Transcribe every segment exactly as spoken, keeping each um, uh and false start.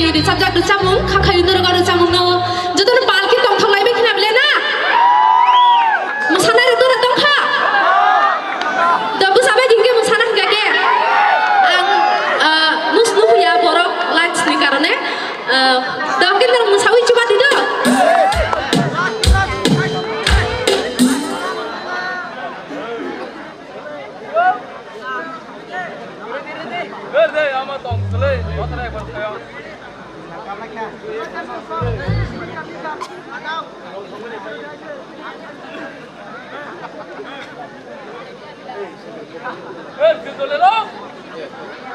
Ri sabjak ri samung, kha khayu norok aro samung no. Joto no palki tongthok lai bai khna bile na. Mwsanai rok dora tongkha. Da bwsa bai hingke mwsana hingka ke. Ang, ah, nus nuhuya borok lights ni karone. Ah, da hingke norok mwsawi chuba di do.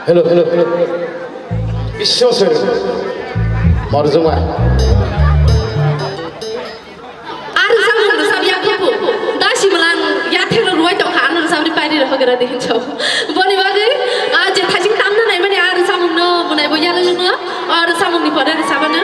Hello, hello, hello. Biswas, Marjuma. Ar samung rwchap ya khupu. Da simlang yathek rok ruwai tongkha, ano rwchapni pairi rok hogera di hinso. Boni bagwi, ah, je thaising tamna naimani ar samung no bunai bo yalo yungno. Ar samung ni pore rwchapano.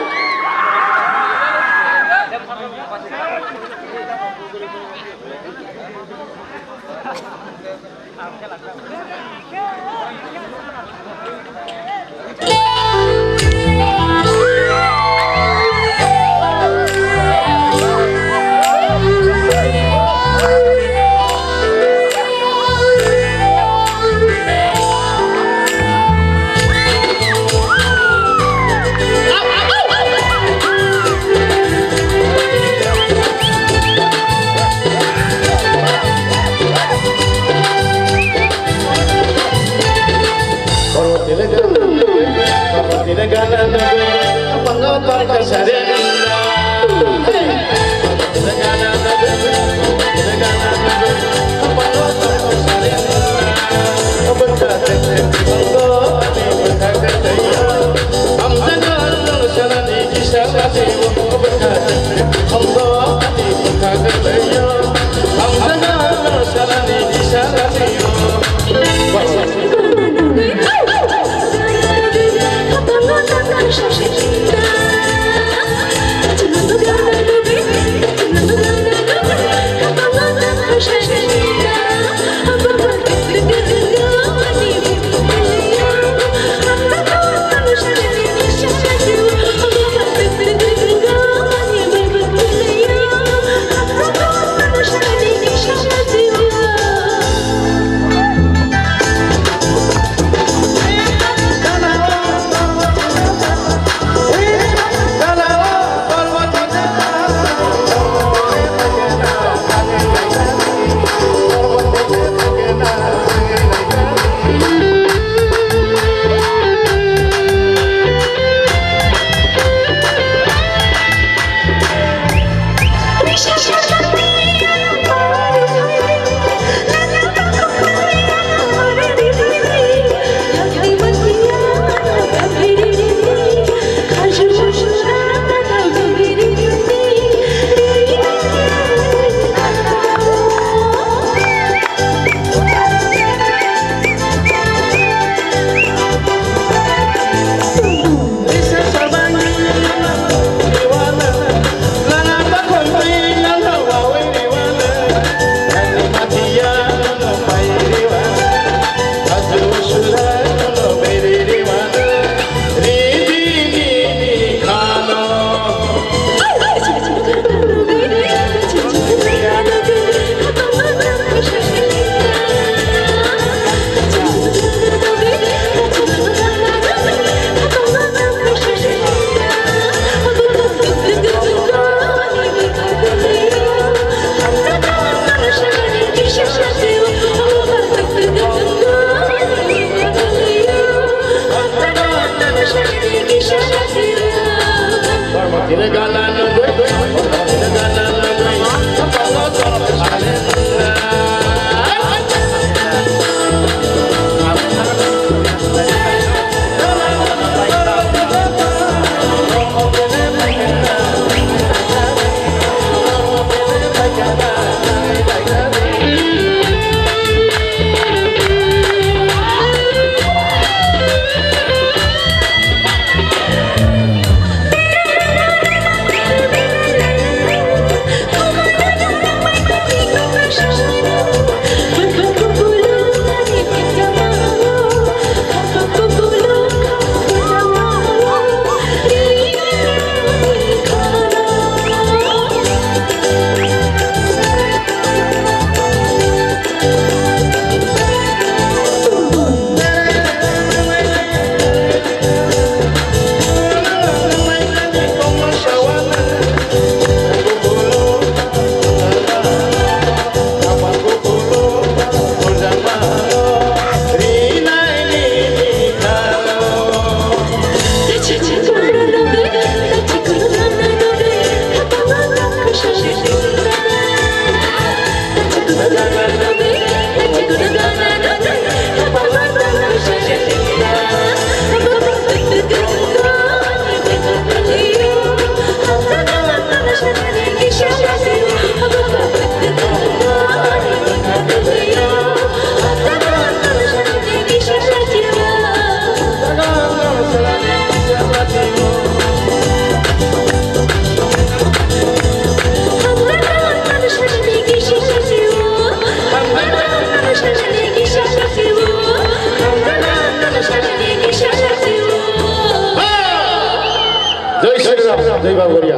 Jai Shri Ram, Jai Baba Garia.